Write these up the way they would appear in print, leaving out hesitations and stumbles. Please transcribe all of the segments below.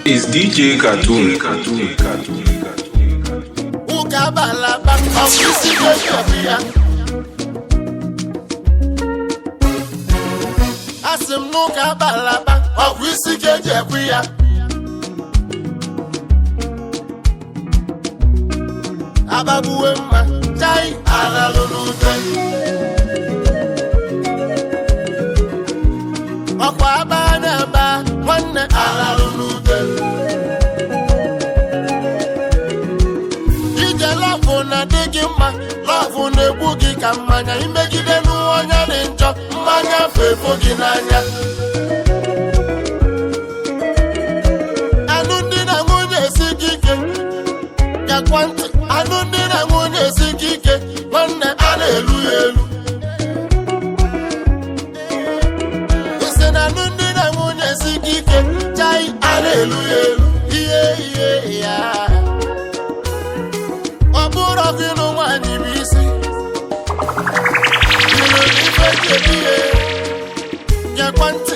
Is DJ Cartoon. Ụka abalaba ọkụ isi ga-ebi ya. Asị m n'ụka abalaba ọkụ isi ga-eji ekwe ya. Abagbuwe mma chai alalụ n'ute. Ọkwa aba na-aba nwanne alalụ n'ute. Ije lọvụ na-adị gị mma, lọvụ na-egbu gị ka mmanya. Imegide n'onye dị njọ, mmanya fefo gị n'anya. Anụ ndị na nwunye esi gị ike, gakwa ntị. Anụ ndị na nwunye esi gị ike, nwanne, a na-elu ya elu. Isi na anụ ndị na nwunye esi gị ike, chai, a na-elu ya elu. Ihe ihe ya, ọ bụrụ ọkụ ịnụ nwaanyị bụ isi ịnụ ife ji ebi ya. Gekwa ntị,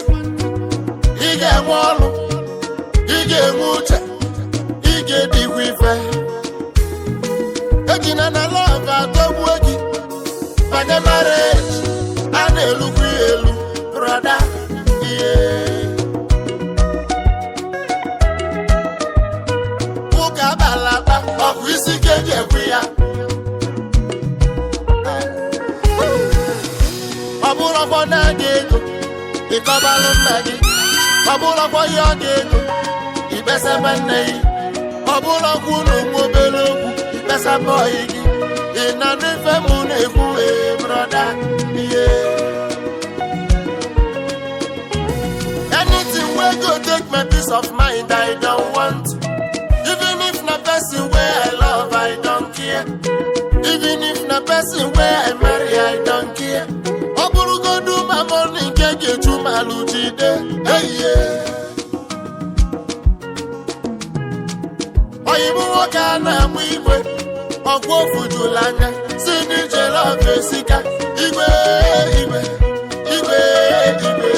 ị ga-enwe ọlụ, ị ga-enwe uche, ị ga-edikwa ife. Ejina na love atọgbuo gị banye marriage. A na-elukwa ya elu, brother. Ihe ụka abalaba ọkụ isi ka eji ekwe ya. Ọ bụrụkwa na-aga ego ịkọbalụ nna gị, ọ bụrụkwa ihe ọ ga-ego ikpesaba nne gị, ọ bụrụkwa ụlọ nwa obere okwu ikpesaba ọyị gị. Ị na n'ife mụ na-ekwu? Ee, brother. Ihe anything wey go take my peace of mind, I don't want. Even if na person wey I love, I don't care. Even if na person wey I marry, I don't care. Ọ bụrụgodu ma money nke ga-eju m alụ jide eyie. Oyibo nwoke a na-agba igwe ọgwụ ofujula anya si n'ije love esika. Igwe, igwe, igwe, igwe,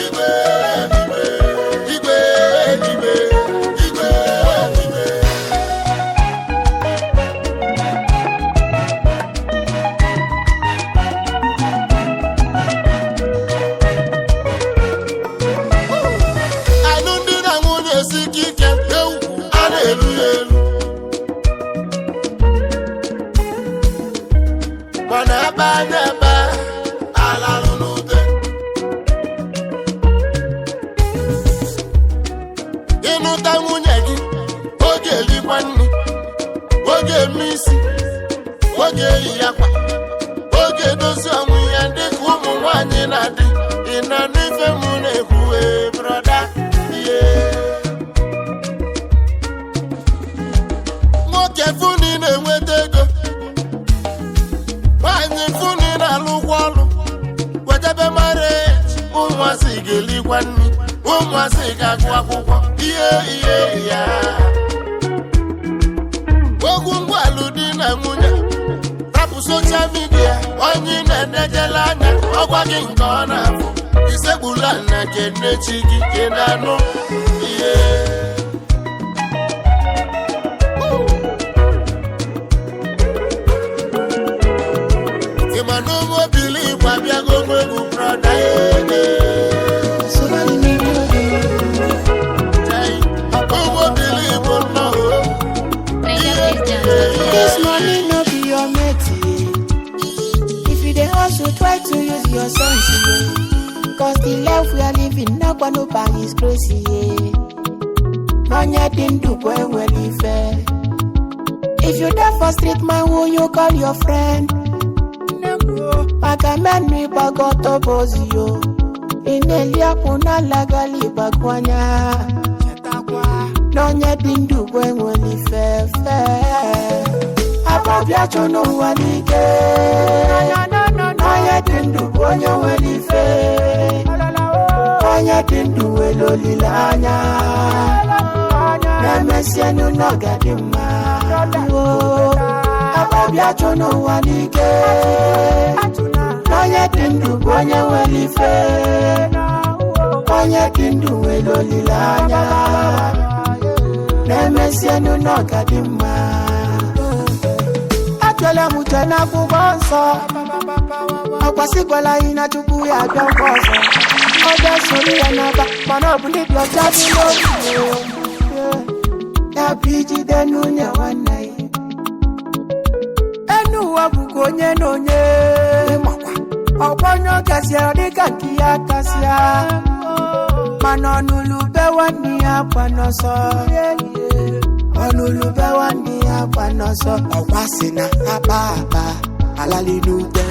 igwe, igwe, igwe, igwe, igwe, igwe. Alụmdi na nwunye esika ike ewu, a na-elu ya elu. Mana ebe anya ebe alalụ n'ute. Ịnụta nwunye gị, oge elikwa nri, oge eme isi, oge eyi akwa, oge edozi onwe ya dịka ụmụ nwanyị na-adị. Ị na-anụ ife mụ na-ekwu? Ee, brother. Ihe nwoke funi na-enweta ego, nwaanyị funi na-alụkwa ọlụ, wetebe marriage, ụmụazị ga-elikwa nri, ụmụazị ga-agụ akwụkwọ. Ihe ihe ya, okwu ngwalụ di na nwunye, rapụ social media. Onye ị na-enejela anya, ọgwa gị nke ọ na-afụ isegbula na kenechi gị. Ị na-anụ ihe? Ị ma na ụmụ obili Igbo abịago egwu, brother? Ụmụ obili Igbo, nnọọ. This money no be your mate. Yeah. If you dey hustle, try to use your sense. Yeah. 'Cause the life we are living now, no by His grace. Yeah. Onye dị ndụ bụ enwere ife. If you dey for street, man, who you call your friend? Maka menu ịgbago ọtọ bụ ozi yo. Ị na-eli akwụ n'alagali ịgbagwo anya. N'onye dị ndụ bụ enwere ife fe. Ababịa chụ n'ụwa n'ike. Onye dị ndụ bụ onye nwere ife. Onye dị ndụ nwere olileanya. Na-emesienụ n'ọga dị mma. Ababịa chụ n'ụwa n'ike. Onye dị ndụ bụ onye nwere ife. Onye dị ndụ nwere olileanya. Na-emesienụ na ọ ga dị mma. Atụla m uche n'akwụkwọ nsọ, ọkwasịkwala anyị na Chukwu ya abịa nkwa ọzọ. Ọ bịa soro ya n'aba, mana ọ bụ ndị dị ọcha dị n'obi ya bụ ijide n'unye nwanne ya. Enu ụwa bụkwa onye na onye, ọkwa onye ọ gasịa ọ dịka nke ya kasịa, mana ọnụlụ be nwanne ya akwa n'ọsọ, ọnụlụ be nwanne ya akwa n'ọsọ. Ọkwa sị na akpa akpa alali n'ute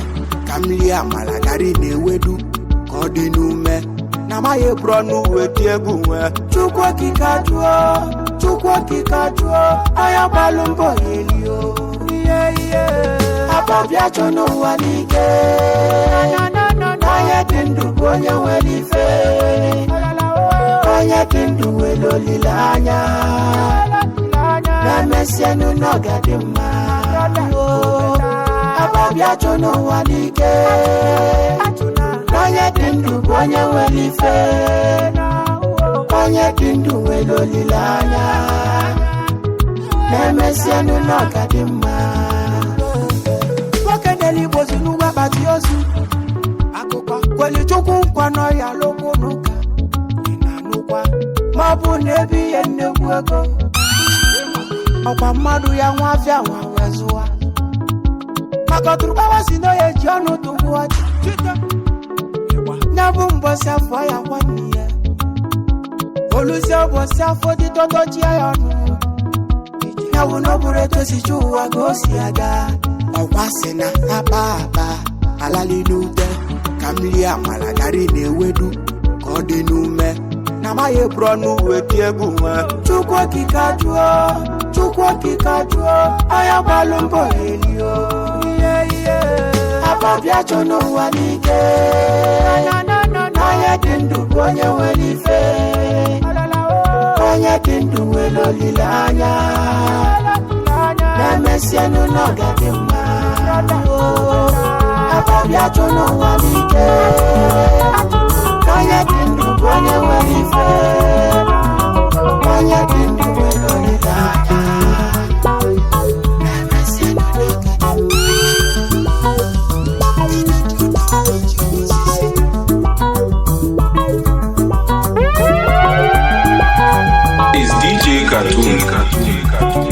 ka m lie amala garị na ewedu ka ọ dị n'ume na amaghị eburu ọnụ wee tie egwu nwee. Chukwu okike ajụọ, Chukwu okike ajụọ, onye gbalụ mbọ ya elio. Abọbịa chọ n'ụwa n'ike, onye dị ndụ bụ onye nwere ife, onye dị ndụ nwere olileanya, na-emesienụ na ọ ga dị mma. Abọbịa chọ n'ụwa n'ike, onye dị ndụ bụ onye nwere ife, onye dị ndụ nwere olileanya, na-emesienụ na ọ ga dị mma. Nwoke na-eligbo ozu n'ugwu akpati ozu akụkọ kweli Chukwu nkwa n'ọya lụkwụ n'ụka ị na-anụkwa, ma ọ bụ na ebe ihe nnekwu ego ọkwa mmadụ ya nwa afịa nwa wee zụwa, maka ọtụrụkpawa si na ya eji ọnụ tụgbu ọchị ya bụ mbọsị afọ ya nwanne ya oluzie ụbọchị afọ dị tọtọchie ya ọnụ ya bụ na ọ bụrụ etu esi chi ụwa ka o si aga. Ọkwa sị na akpa akpa alali n'ute ka m lie amala garị na ewedu ka ọ dị n'ume na amaghị eburu ọnụ wee tie egwu nwee. Chukwu okike ajụọ, Chukwu okike ajụọ, onye gbalụ mbọ ya elio. Abọbịa chọ n'ụwa n'ike, onye dị ndụ bụ onye nwere ife, onye dị ndụ nwere olileanya, na-emesienụ na ọ ga dị mma. Abọbịa chọ n'ụwa n'ike, onye dị ndụ bụ onye nwere ife, onye dị ndụ nwere olileanya, na-emesienụ na ọ ga dị mma. Is DJ Cartoon.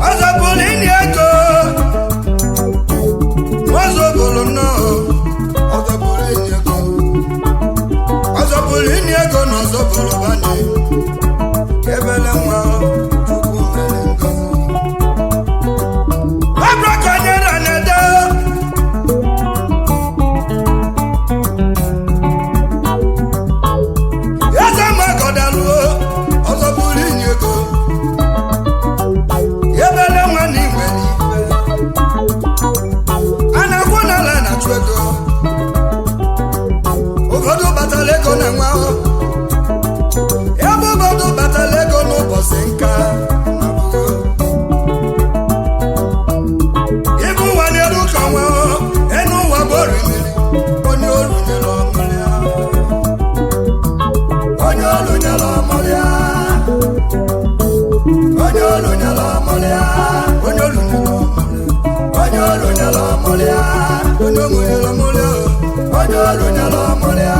Ọzọbụlụ ịnị ego, ọzọbụlụ nnọọ, ọzọbụlụ ịnị ego, ọzọbụlụ ịnị ego na ọzọbụlụ banye, ebele nwa Chukwu mere ngọzi. Ọbụrụ ka onye ra na-ede, eze makọdaluo, ọzọbụlụ ịnị ego. Ebele nwa na igwe n'ife a na-akwụ n'ala na-achụ ego, ụfọdụ batara ego na nwa, ebe ụfọdụ batara ego n'ụbọchị nka na abụghị. Ibu ụwa n'elu ka nwa enu ụwa bụ orimiri, onye olu nyere ọmụrịa, onye olu nyere ọmụrịa, onye olu nyere ọmụrịa, onye olu nyere ọmụrịa, onye olu nyere ọmụrịa, onye olu nyere ọmụrịa, onye olu nyere ọmụrịa.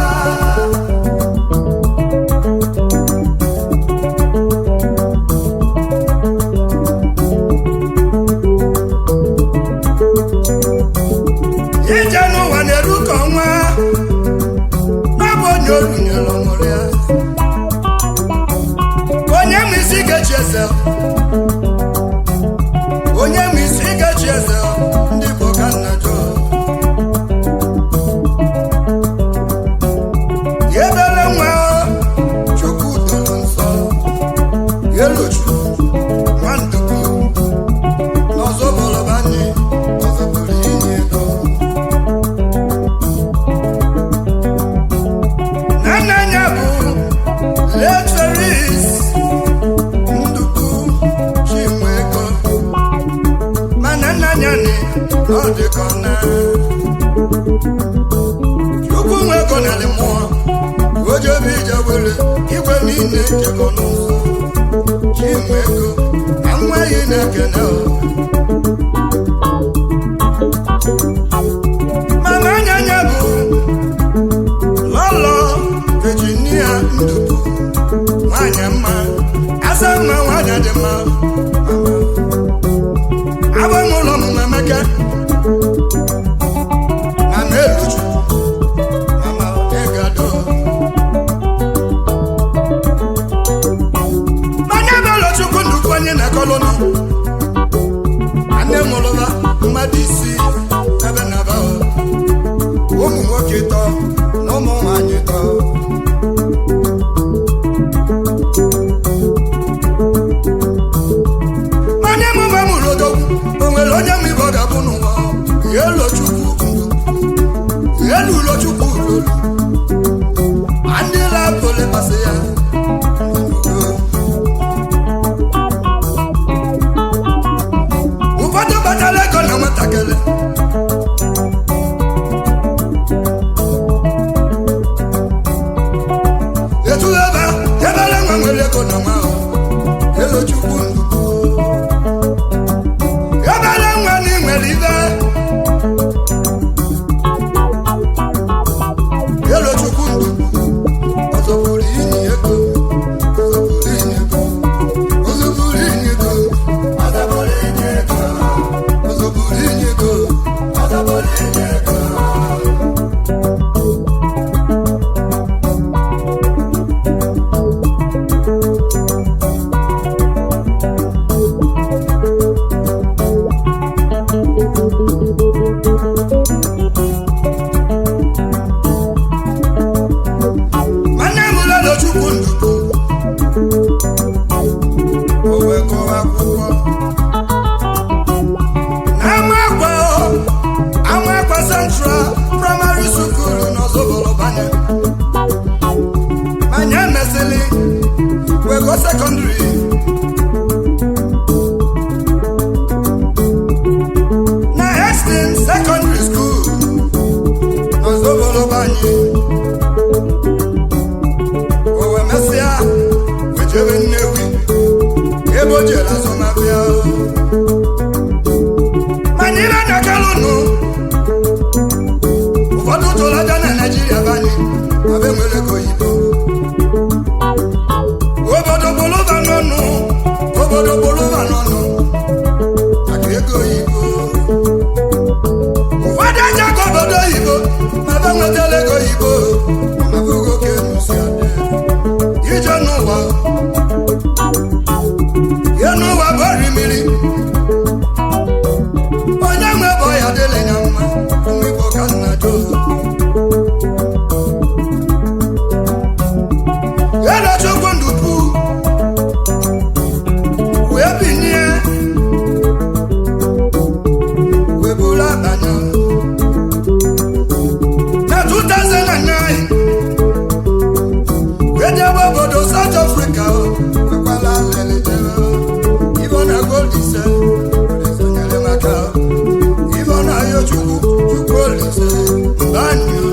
ga-echi eze, onye ma isi ga-echi eze, ndị Igbo ka nna jụọ. Ebele nwa Chukwu doro nsọ, Elochukwu Nwandukwu n'Ọzọbụlụbanyị, Ọzọbụlụ inye ego. Na nna ya bụ Leteris Ndukwu Chinwe ego, mana nna ya ni na ọ dịkọ na Chukwu nwe ego narị mmụọ ojebi ije were igwe niile jekọ n'ụzọ. Chinwe ego na nwa yi na-ekene o. Mama anya ya bụ Lọlọ Virginia Ndukwu, nwanyị mma, asa mma, nwanyị dị mma. Abụ m ụlọ m Emeka, mama Eluchukwu, mama Egado. Manya bụ Elochukwu Ndukwu onye na-akọlụ nọ. Nne mụrụla mmadụ isii ebe na ba, ụmụ nwoke tọ na ụmụ nwanyị tọ. Manya mụba mụrụ odogwu, o nwere onye ma ibe ọ ga-abụ n'ụwa. Elochukwu Ndukwu, elu ụlọchukwu lolu ndị lapụlụ pasị ya. Ụfọdụ kpatara ego na nwatakịrị, etu ebe ebere nwa nwere ego na nwa ahụ. Elochukwu Ndukwu, ebere nwa na ị nwere ibe. Elochukwu Ndukwu, ọzọbụrụ inyi ego, ọzọbụrụ inyi ego, ọzọbụrụ inyi ego, ọzọbụrụ inyi ego, ọzọbụrụ inyi ego, ọzọbụrụ inyi ego. Nwanne m Elochukwu Ndukwu o wee gụọ akwụkwọ na Amakwa, Amakwa Central Primary School n'Ọzọbụlụbanye. Manya mesịrị wee gụọ sekọndịrị na Hastings Secondary School n'Ọzọbụlụbanye. O wee mesịa wee jebe Nnewi ebe o jere azụmahịa. Mana ibe na-akalụ nụ, ụfọdụ tụrụ aja na Naịjirịa banye ma be nwere ego oyibo, obodo bụlụba n'ọnụ, obodo bụlụba n'ọnụ maka ego oyibo. Ụfọdụ aja ka obodo oyibo ma be nwetara ego oyibo, ma bụgo ka enu si adị ije n'ụwa ya n'ụwa bụ orimiri. Onye nwe bụ ya dịrị ya mma. Ụmụ Igbo ka nna jụ. Elochukwu Ndukwu wee binye wee buru abanya na 2009 wee jebe obodo South Africa. O nwekwala lele jebe ibe ọ na-agụ Olise, Olise nyere m aka. Ibe ọ na-ayọ Chukwu, Chukwu Olise mbanyụ.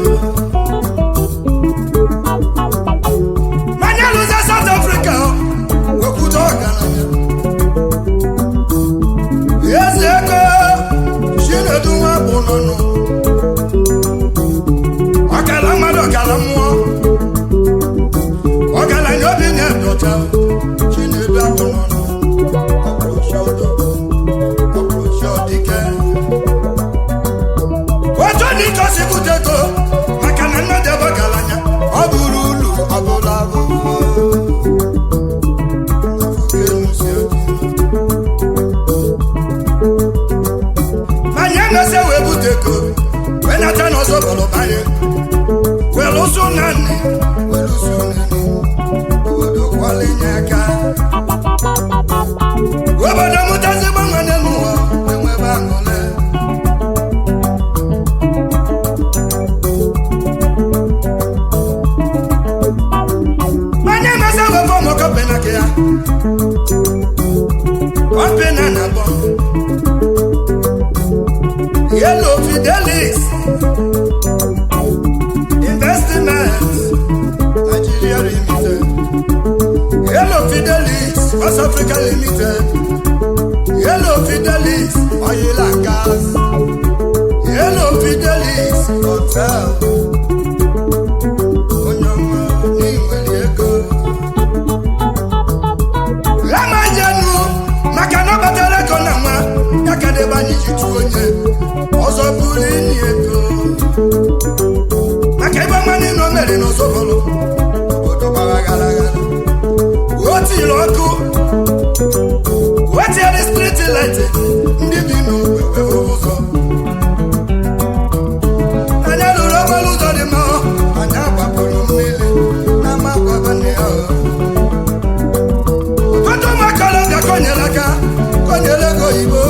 Manya lụzie South Africa, wekwute ọgaranya eze ego Chinedu nwa bụ nọnụ ọkala mmadụ, ọkala mmụọ, ọgaranya obi na-edọcha. Chinedu abụ nọnụ ọkpụrụchi ọdọ, ọkpụrụchi ọdike otu dị ka o si bute ego, maka na mmadụ ebe ọgaranya ọ bụrụ ulu ọbụla abụọ. Company na-akpọ Yellow Fidelis Investment Nigeria Limited, Yellow Fidelis West Africa Limited, Yellow Fidelis Oil and Gas, Yellow Fidelis Hotel. Onye ọma n'inwere ego. Lamajenu maka na ọ kpatara ego na nwa ya ka debe anyị ji tụọ onye ọzọ bụrụ inyi ego maka ebe ọma niile o mere n'Ozobolo obodo gbara gara gara. O tiri ọkụ, o tinyere street light, ndị bi n'ogbe wee hụ ụzọ. Anyị lụrụ okporo ụzọ dị mma, anyị agbapụrụ mmiri na amakwabana ya. Ọtụtụ ụmụ okorobịa kọnyere aka, kọnyere ego oyibo.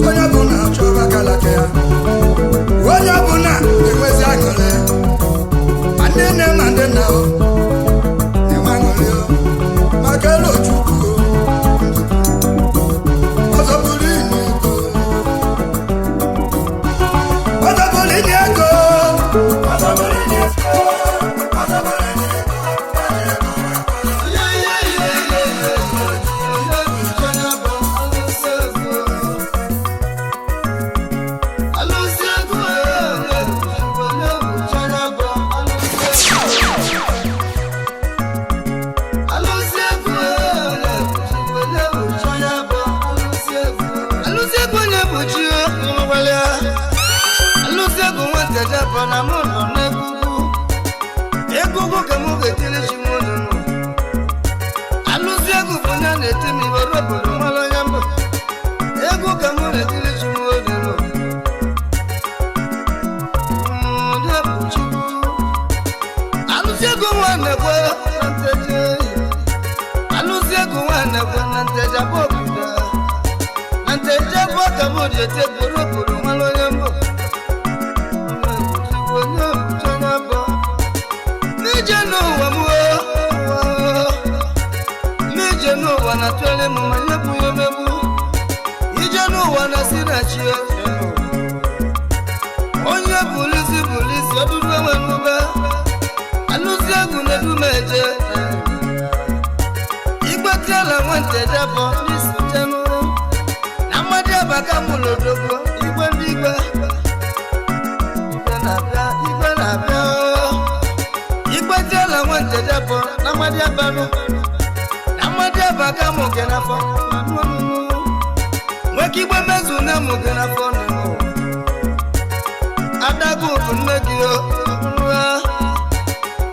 Onye ọbụla chọrọ akalaka ya, onye ọbụla na-enwezi aṅụrị, ma ndị nne ma ndị nna o na-enwe aṅụrị o maka elu Chukwu o. Ọzọ bụrụ inye ego, ọzọ bụrụ inye ego, ọzọ bụrụ inye ego, ọzọ bụrụ inye ego. Egwugwu ka mụ ga-etiri chi m unu nụ. Alụsị egwu bụ onye a na-eti m iwe ruo obodo mara onye mbụ. Egwu ka mụ na-etiri chi m unu nụ. Ndị bụ Chukwu. Alụsị egwu nwa na-ekwe na nteje eyi. Alụsị egwu nwa na-ekwe na nteje abụ obodo. Na nteje abụ ka mụ ji eti egwu ruo obodo mara onye mbụ. Onye bụ Chukwu, onye bụ chi onye bụ. N'ije n'ụwa m oo, n'ije n'ụwa na tụere m ma nyepụ ya emegbu. Ije n'ụwa na si na chi o. Onye bulisi bulisi ọdụdụ enwe n'ube. Alụsị egwu na-edu m eje. Igwe tiela nwata ejebọ n'isi njenụ. Na mmadụ abaka mụrụ odogwu igwe ndị igwe. Igwe na-abịa, igwe na-abịa oo. Igwe tiela nwata ejebọ na mmadụ abanụ. Na mmadụ abaka mụ gị n'afọ. Nwoke igwe mezu na mụ gị n'afọ n'ụwa. Adagu bụ nne gị o.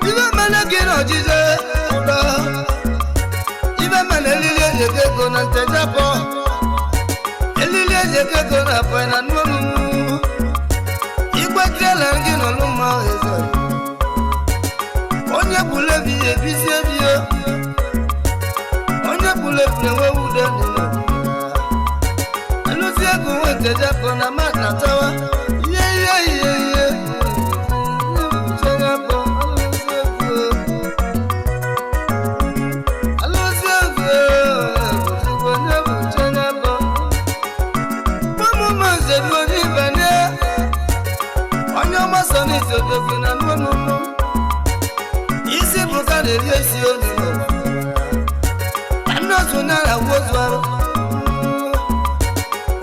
Ibe mene gị na ọjije ụlọ. Ibe mene elili eji ego ego na ntejapọ. Elili eji ego ego na apọ na nnụnụ. Igwe tiela gị n'ọlụ mma eze. Onye gburu ebi ya ebisi ebi o. Onye gburu ebi na-enwe ude n'ụlọ. Alụsị egwu nwe ntejapọ na mmadụ na-atawa. Ihe ihe ihe ihe. Ntejapọ, alụsị egwu. Alụsị egwu, onye bụ Chenabọ. Ụmụ nze bụ onye ibanye. Onye ọma so n'izu odogwu na nnụnụ. Isi bụ ka na-eri isi onu. Nne otu na-agwụ ozu arụ.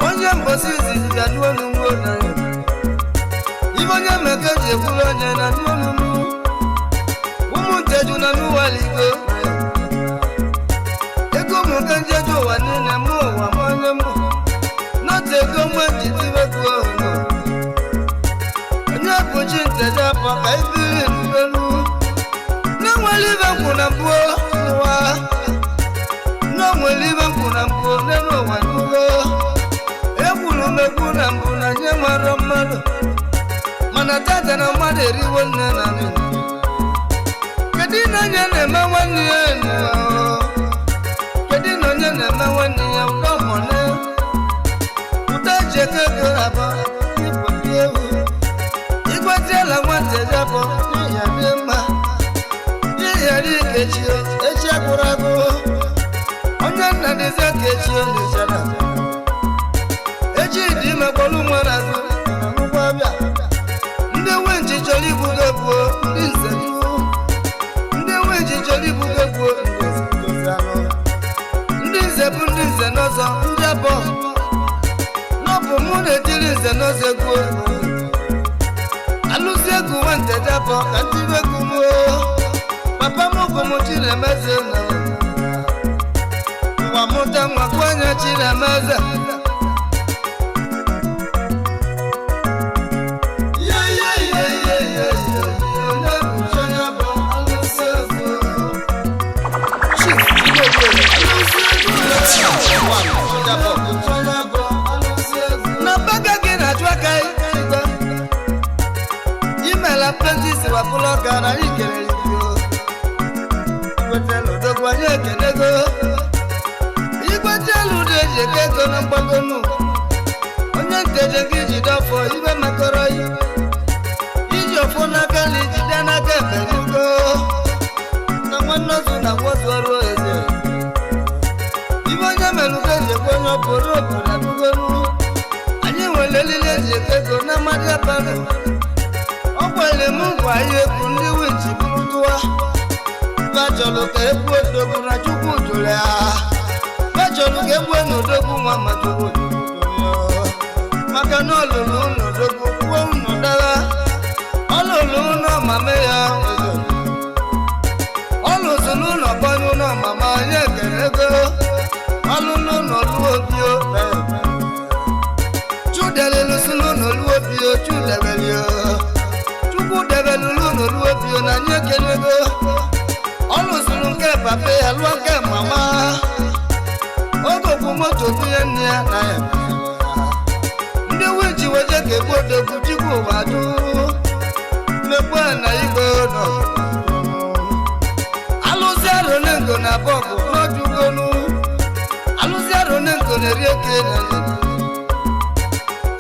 Onye mbosi izizi bịa n'olu nwa na ya. Ibe onye meke ji ekwuru onye na n'olu ụmụ nteju na n'ụwa ligo. Ego ụmụ nke njeju ụwa niile mụ ụwa m onye mbụ. N'otu ego nwe ji tibe gụọ ọhụrụ. Onye bụ chi nteju afọ ka ibiri n'elu. Na-enwere ibe nkwụ na mbụ n'ụwa. Na-enwere ibe nkwụ na mbụ n'elu ụwa n'ugbo. Ekwuru m ekwu na mbụ na nye mara mmadụ. Mana tata na mmadụ eriwo nne na nna. Kedu na onye na-eme nwanne ya n'ụwa? Kedu na onye na-eme nwanne ya ụdọ mọne? Ụdọ eji ego ego abọ ịbụ ndị ewu. Igwe tiela nwata ejebọ n'ihi adị mma. N'ihi adị ka echi echi agwụrụ agwụ. dịzie ka echi onitsha echi dị ime kpọrọ nwa n'azụ akwụkwọ abịa. Ndị winchi chọrọ ibugo ebuo ndị nze jụụ. Ndị winchi chọrọ ibugo ebuo ndị nze dozi anụ. Ndị nze bụ ndị nze n'ọzọ ndị abọ n'ọbụ mụ na-etiri nze n'ọzọ egwu. Alụsị egwu nwanteje afọ ka ndị egwu m oo. Papa m bụ m Chinemeze na ụwa mụta nwa kwanye Chinemeze. Na mbaga gị na-achụ aka igwe imela prentisi wapụlụ ọka na anyị kelere gị o. Igwetelu odogwu, anyị ekenego igwetelu dị eji eke ego na mgbagonu onye nteje gị jide ọfọ ibe makọrọ ya iji ọfọ n'aka na ijide n'aka ekpe n'ugo na nwanne ozu na nwozu ọrụ eze ibe onye melugo eji ekwe onye ọbụrụ obodo adugonu. Anyị nwere elili eji eke ego na amadị abalị. Ọ kwere m ngwa ihe egwu ndị winchi buru tụwa bachọrọ ka egwu odogwu na Chukwu jụrụ ya, bachọrọ ka egwu n'odogwu nwa ma Chukwu jụrụ ya, maka na ọlụlụ n'odogwu kwuo unu dara ọlụlụ ụlọ mama ya, ọlụzụlụ ụlọ gbanye ụlọ mama ya ekele ego ọlụlụ ụlọ lụọ obi o chudelelụsụlụ ụlọ lụọ obi o chudebelio Chukwu debelụlụ ụlọ lụọ obi o na anyị ekele ego. Ọ lụsịrị nke papa ya lụọ nke mama ogokwu moto bunye nne ya na ya. Ndị winchi weje ka egbu odogwu chikwu ụwa jụ mekwe na igwe nọ. Alụsị aronengo na bọgụ n'ojugonu. Alụsị aronengo na-eri eke na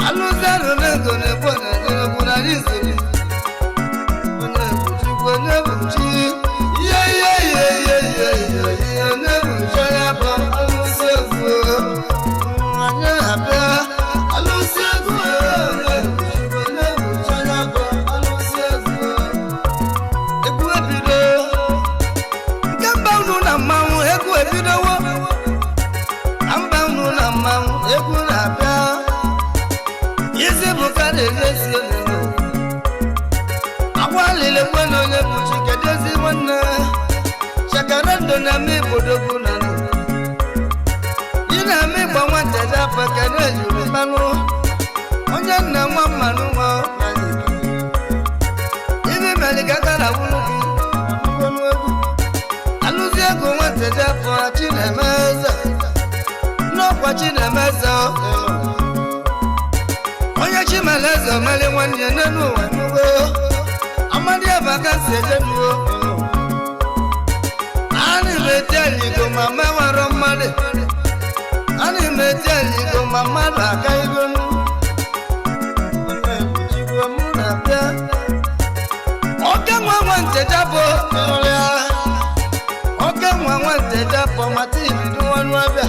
alụsị aronengo na-egbu na-egbu na anyị ziri onye ebuchikwu onye ebuchi ihe ihe ihe ihe ihe ihe ihe onye ebuchi onye bụ alụsị egwu onye abịa alụsị egwu onye ebuchikwu onye ebuchi onye bụ alụsị egwu egwu ebido nke mba unu na mmanwụ egwu ebidowo na mba unu na mmanwụ egwu na-abịa isi bụ ka na-ezi elu agwa lile kwe na onye bụ chi kedu ezi nwanne chakara ndụ na-eme ibodogwu na ndụ ị na-eme ịgba nwanteje afọ kedu ejuru mmanụ onye nna nwa mmanụ nwa ibi mere ka aka na wulu gị ọnụ egwu alụzi ego nwanteje afọ Chinemeze n'ọkwa Chinemeze onye Chimeleze omeli nwanne ya n'elu ụwa n'ugbo amadi abaka si eje nuo. Ana m eti aligo ma mewara mmadụ, ana m eti aligo ma mmadụ aka igonu mụ na-abịa oke nwa nwa nteja bụ ya oke nwa nwa nteja bụ mata ibido nwanụ abịa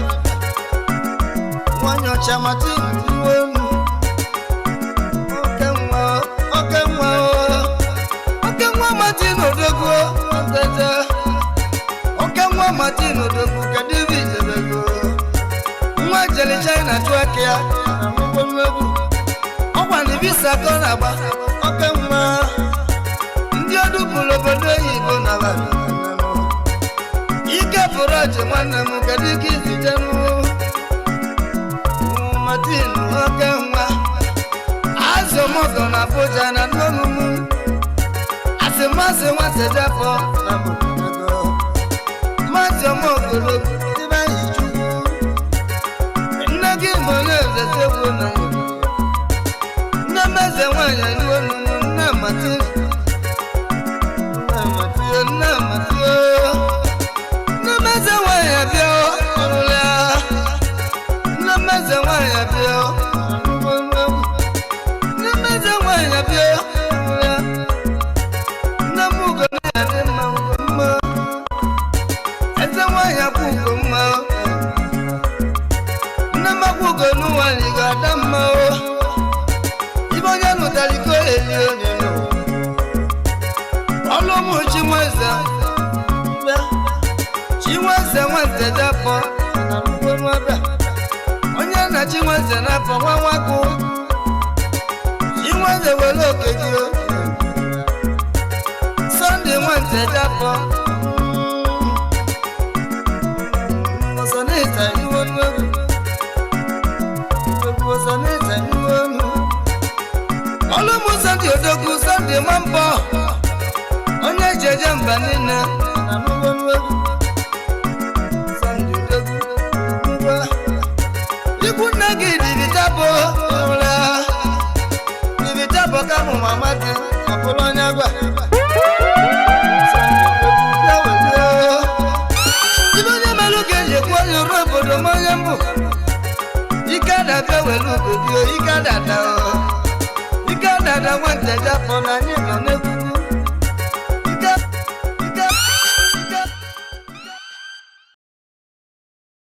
nwanyị ọcha mata ibido enu oke nwa oke nwa oke nwa Martin odogwu nteja oke nwa Martin odogwu kedu ibe ijebego nwa jere China chụọ aka ya egwu ọgwa na visa ka ọ na-agba oke nwa ndị ọdụpụrụ obodo oyibo na ike pụrụ ọchị nwanne m kedu ike izitenụ Martin oke nwa azụ mọgọ na Abuja na nnomumu asịmasị nwatejafọ na mmasị ọmọgolo dịbe anyị chukwu nne gị bụ onye ezetegwu na nne m eze nwanyị anyụonunu nne Martin nne Martin nne Martin nne m eze nwanyị abịa ọrụla nne m eze nwanyị abịa nne m eze nwanyị abịa ọrụla nne m ugo na dị mma ugo mma eze nwanyị abụ ugo mma. Chinweze n'afọ nwa nwakụ Chinweze were oke gị o. Sọnde nwante japọ ọsọ n'ịta iwe ọnụ egwu egwu ọsọ n'ịta iwe ọnụ ọlụmụ Sọnde odogwu Sọnde nwambọ onye eji eje mba niile na n'ụgbọ ọnụ egwu Sọnde odogwu ngwa ikwu nne gị dibitabo ụra dibitabo ka mụ mama dị ọ bụrụ onye agwa. Ibe onye melụ ka eji ekwu onye ruo obodo m onye mbụ ike adada were ugobio ike adada o ike adada nwata japọ na anyị nọ.